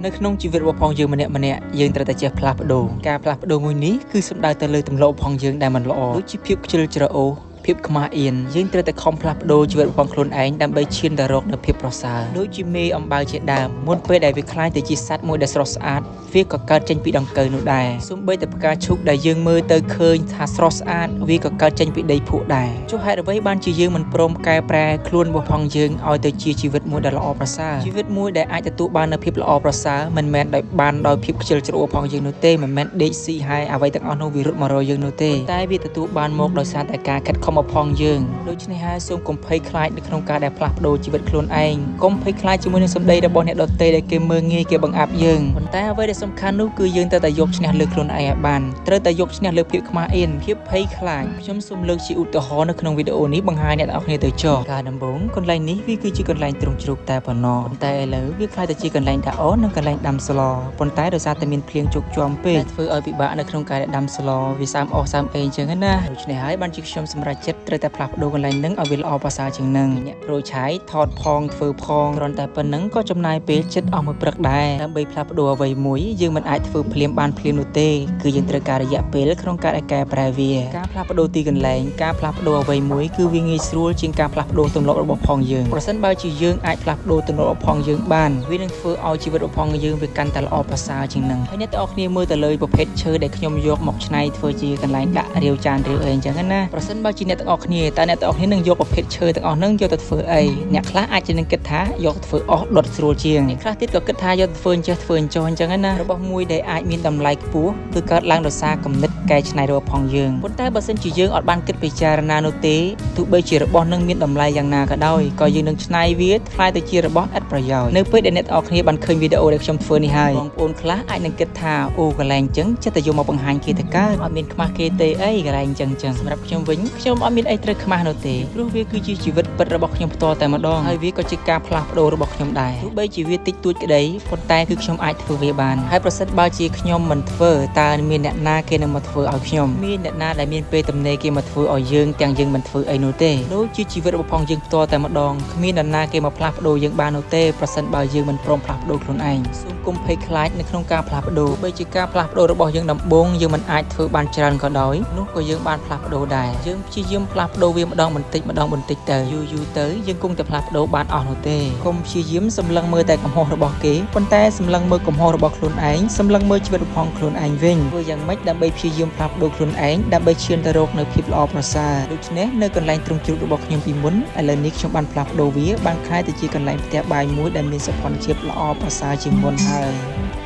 នៅក្នុងជីវិតរបស់ផងយើងម្នាក់ម្នាក់យើងត្រូវតែចេះផ្លាស់ប្ដូរការផ្លាស់ប្ដូរមួយនេះគឺសំដៅទៅលើទម្លាប់ផងយើងដែលមិនល្អដូចជាភាពខ្ជិលច្រអូសភាពខ្មាស់អៀនយើងត្រូវតែខំផ្លាស់ប្ដូរជីវិតរបស់ខ្លួនឯងដើម្បីឈានទៅរកនូវភាពប្រសើរដូចជាមេអំបៅជាដើមមុនពេលដែលវាក្លាយទៅជាសត្វមួយដែលស្រស់ស្អាតវាក៏កើតចេញពីដង្កូវនោះដែរសូម្បីតែផ្កាឈូកដែលយើងមើលទៅឃើញថាស្រស់ស្អាតវាក៏កើតចេញពីដីភក់ដែរចុះហេតុអ្វីបានជាយើងមិនព្រមកែប្រែខ្លួនរបស់ផងយើងឲ្យទៅជាជីវិតមួយដែលល្អប្រសើរជីវិតមួយដែលអាចទទួលបាននូវភាពល្អប្រសើរមិនមែនដោយបានដោយភាពខ្ជិលច្រអូសផងយើងនោះទេមិនមែនដេកស៊ីហើយអ្វីទាំងអស់នោះវារត់មករកយើងនោះទេតែវាទទួលបានមកដោយសារតែការខិតខំរបស់ផងយើងដូច្នេះហើយសូមកុំភ័យខ្លាចនៅក្នុងការដែលផ្លាស់ប្ដូរជីវិតខ្លួនឯងកុំភ័យខ្លាចជាមួយនឹងសម្ដីរបស់អ្នកដទៃដែលគេមើលងាយគេបង្អាប់យើងប៉ុន្តែអ្វីដែលសំខាន់នោះគឺយើងត្រូវតែយកឈ្នះលើខ្លួនឯងឲ្យបានត្រូវតែយកឈ្នះលើភាពខ្មាស់អៀនភាពភ័យខ្លាចខ្ញុំសូមលើកជាឧទាហរណ៍នៅក្នុងវីដេអូនេះបង្ហាញអ្នកទាំងអស់គ្នាទៅចុះការដំបូងកន្លែងនេះវាគឺជាកន្លែងទ្រុងជ្រូកតែប៉ុណ្ណោះប៉ុន្តែឥឡូវវាក្លាយទៅជាកន្លែងដាក់អូននិងកន្លែងដាំស្លប៉ុន្តែដោយសារតែមានភ្លៀងជោកជាំពេកដែលធ្វើឲ្យពិបាកនៅក្នុងការដាំស្លវាសើមអស់សើមអីអញ្ចឹងណាដូច្នេះហើយបានជាខ្ញុំសម្រេចចិត្តត្រូវតែផ្លាស់ប្ដូរកន្លែងហ្នឹងឲ្យវាល្អប្រសើរជាងហ្នឹងអ្នកប្រូឆាយថតផងធ្វើផងគ្រាន់តែប៉ុណ្ណឹងក៏ចំណាយពេលចិត្តអស់មួយព្រឹកដែរដើម្បីផ្លាស់ប្ដូរអ្វីមួយយើងមិនអាចធ្វើភ្លាមបានភ្លាមនោះទេគឺយើងត្រូវការរយៈពេលក្នុងការកែប្រែវាការផ្លាស់ប្ដូរទីកន្លែងការផ្លាស់ប្ដូរអ្វីមួយគឺវាងាយស្រួលជាងការផ្លាស់ប្ដូរទម្លាប់របស់ផងយើងប្រសិនបើជាយើងអាចផ្លាស់ប្ដូរទម្លាប់របស់ផងយើងបានវានឹងធ្វើឲ្យជីវិតរបស់ផងយើងវាកាន់តែល្អប្រសើរជាងហ្នឹងហើយអ្នកទាំងអស់គ្នាមើលទៅលើប្រភេទឈើដែលខ្ញុំយកមកច្នៃធ្វើជាកន្លែងដាក់រាវចានរាវអីអញ្ចឹងណាប្រសិនបើជាអ្នកទាំងអស់គ្នាតើអ្នកទាំងអស់គ្នានឹងយកប្រភេទឈើទាំងអស់ហ្នឹងយកទៅធ្វើអីអ្នកខ្លះអាចជានឹងគិតថាយកទៅធ្វើអស់ដុតស្រួលជាងអ្នកខ្លះទៀតក៏គិតថាយកទៅធ្វើអញ្ចេះធ្វើអញ្ចោះអញ្ចឹងណារបស់មួយដែលអាចមានតម្លៃខ្ពស់គឺកើតឡើងដោយសារគំនិតកែច្នៃរបស់ផងយើងប៉ុន្តែបើសិនជាយើងអត់បានគិតពិចារណានោះទេទោះបីជារបស់នឹងមានតម្លៃយ៉ាងណាក៏ដោយក៏យើងនឹងច្នៃវាក្លាយទៅជារបស់ឥតប្រយោជន៍នៅពេលដែលអ្នកទាំងអស់គ្នាបានឃើញវីដេអូដែលខ្ញុំធ្វើនេះហើយបងប្អូនខ្លះអាចនឹងគិតថាអូកន្លែងអញ្ចឹងចិត្តតែយកមកបង្ហាញគេទៅកើតអត់មានខ្មាស់គេទេអីកន្លែងអញ្ចឹងចឹងសម្រាប់ខ្ញុំវិញខ្ញុំអត់មានអីត្រូវខ្មាស់នោះទេព្រោះវាគឺជាជីវិតពិតរបស់ខ្ញុំផ្ទាល់តែម្ដងហើយវាក៏ជាការផ្លាស់ប្ដូររបស់ខ្ញុំដែរទោះបីជាវាតិចតួចក្តីប៉ុន្តែគឺខ្ញុំអាចធ្វើវាបានហើយប្រសិនបើជាខ្ញុំមិនធ្វើតើមានអ្នកណាគេនឹងមកធ្វើឲ្យខ្ញុំមានអ្នកណាដែលមានពេលទំនេរគេមកធ្វើឲ្យយើងទាំងយើងមិនធ្វើអីនោះទេដូចជាជីវិតរបស់ផងយើងផ្ទាល់តែម្ដងគ្មានអ្នកណាគេមកផ្លាស់ប្ដូរយើងបាននោះទេប្រសិនបើយើងមិនព្រមផ្លាស់ប្ដូរខ្លួនឯងសូមកុំភ័យខ្លាចនៅក្នុងការផ្លាស់ប្ដូរបីជាការផ្លាស់ប្ដូររបស់យើងដំបូងយើងមិនអាចធ្វើបានច្រើនក៏ដោយនោះក៏យើងបានផ្លាស់ប្ដូរដែរយើងព្យាយាមផ្លាស់ប្ដូរវាម្ដងបន្តិចម្ដងបន្តិចទៅយូរយូរទៅយើងគង់តែផ្លាស់ប្ដូរបានអស់នោះទេកុំព្យាយាមសម្លឹងមើលតែកំហុសរបស់គេប៉ុន្តែសម្លឹងមើលកំហុសរបស់ខ្លួនឯងសម្លឹងមើលជីវិតរបស់ខ្លួនឯងវិញធ្វើយ៉ាងម៉េចដើម្បីព្យាយាមផ្លាស់ប្ដូរខ្លួនឯងដើម្បីឈានទៅរកនូវភាពល្អប្រសើរដូច្នេះនៅកន្លែងទ្រុងជ្រូករបស់ខ្ញុំពីមុនឥឡូវនេះខ្ញុំបានផ្លាស់ប្ដូរវាបានក្លាយទៅជាកន្លែងផ្ទះបាយមួយដែលមានសោភ័ណភាពល្អប្រសើរជាងមុនហើយ។